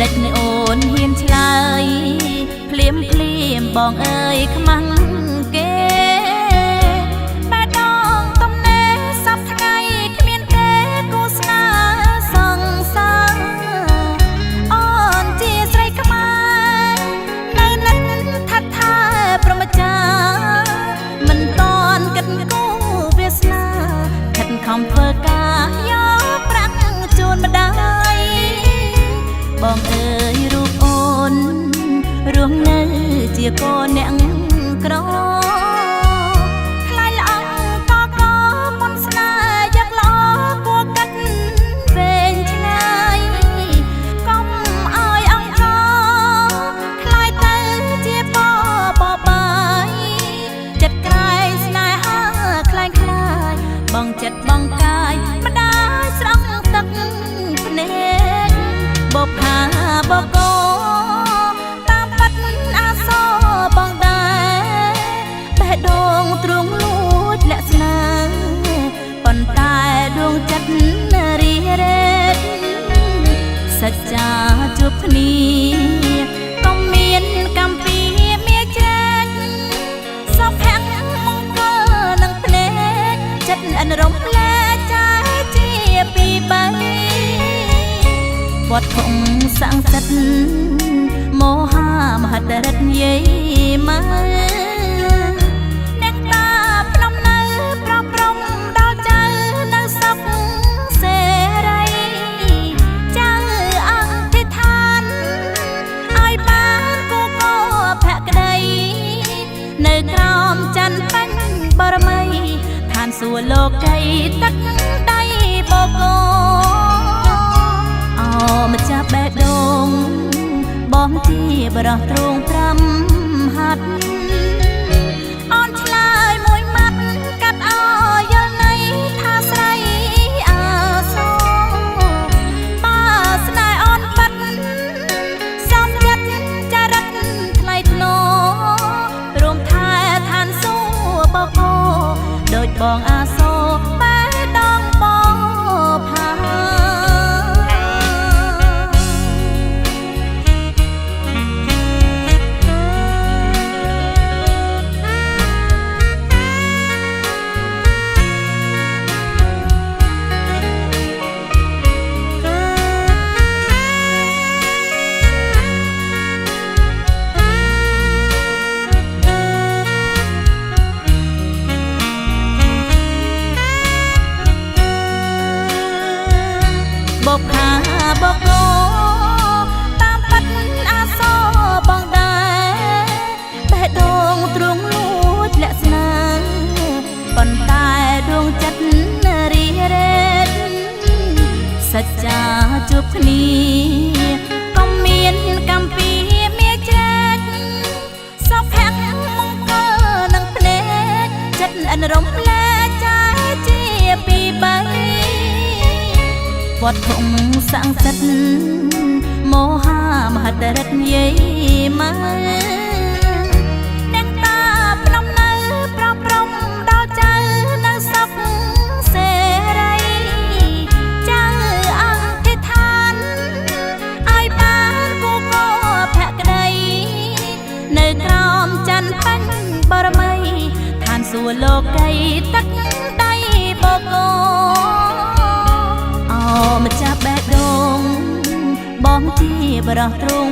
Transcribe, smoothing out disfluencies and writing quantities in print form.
ដេចអូនហ៊ានឆ្លើយភ្លាមភ្លាមបងអើយខ្មាំងគេបែដងទំនេរសប្ថ្ងៃគ្មានទេគូស្នេហ៍សង្សារអូនជាស្រីខ្មែរនៅនិតថាត់ថែព្រមចាមិនតន់គិតគូវាសនាខិតខំធ្វើការយកប្រាក់ជូនម្ដាយបងអើយរូបអូនរស់នៅជាកូនអ្នកក្រខ្លាយល្អងកកមុនស្នេហ៍យកល្អគួរកាត់វែងឆ្ងាយកុំឲ្យអង្គខ្លាយទៅជាបបបាយចិត្តក្រែងស្នេហាខ្លាយខ្លាយបងចិត្តបងកាយម្ដាយស្រង់ទឹកភ្នែកបផាបកោតាមប៉ាត់អាសបងដែរបេះដូងទ្រង់លួចលាក់ស្នាប៉ុន្តែដួងចិត្តរីរ៉េតសច្ចាជួបគ្នាកុំមានកម្មពីមាច្រែកសុភមង្គលនឹងភ្នែកចិត្តអិនរំលែកចែកជាពីរបីវត្តធំស័ក្តិសិទ្ធមហាមហិទ្ធរិទ្ធយាយមើអ្នកតាភ្នំនៅប្រព្រំដល់ចៅនៅសុខសេរីចៅអធិដ្ឋានឲ្យបានគូកោភក្តីនៅក្រោមចន្ទពេញបរមីឋានសួគ៌លោកីទឹកដីបកោម្ចាស់បេះដូងបងជាបរោះទ្រង់5ហាត់អូនឆ្លើយមួយម៉ាត់កាត់ឲ្យយល់ន័យថាស្រីអាសូបើស្នេហ៍អូនបាត់សំចិត្តចរិតថ្លៃថ្នូររួមថែឋានសួគ៌បកោដូចបងអាសូបេះដូងបងផាបផាបកោតាមប៉ាត់អាសបងដែរបេះដូងទ្រង់លួចលាក់ស្នាប៉ុន្តែដួងចិត្តរីរ៉េតសច្ចាជួបគ្នាកុំមានកម្មពីមាច្រែកសុភមង្គលនឹងភ្នែកចិត្តអិនរំលែកចែកជាពីរបីវត្តធំស័ក្តិសិទ្ធមហាមហិទ្ធរិទ្ធយាយមើអ្នកតាភ្នំនៅប្រព្រំដល់ចៅនៅសុខសេរីចៅអធិដ្ឋានឲ្យបានគូកោភក្តីនៅក្រោមចន្ទពេញបរមីឋានសួគ៌លោកីទឹកដីបកោម្ចាស់បេះដូងបងជាបរោះទ្រង់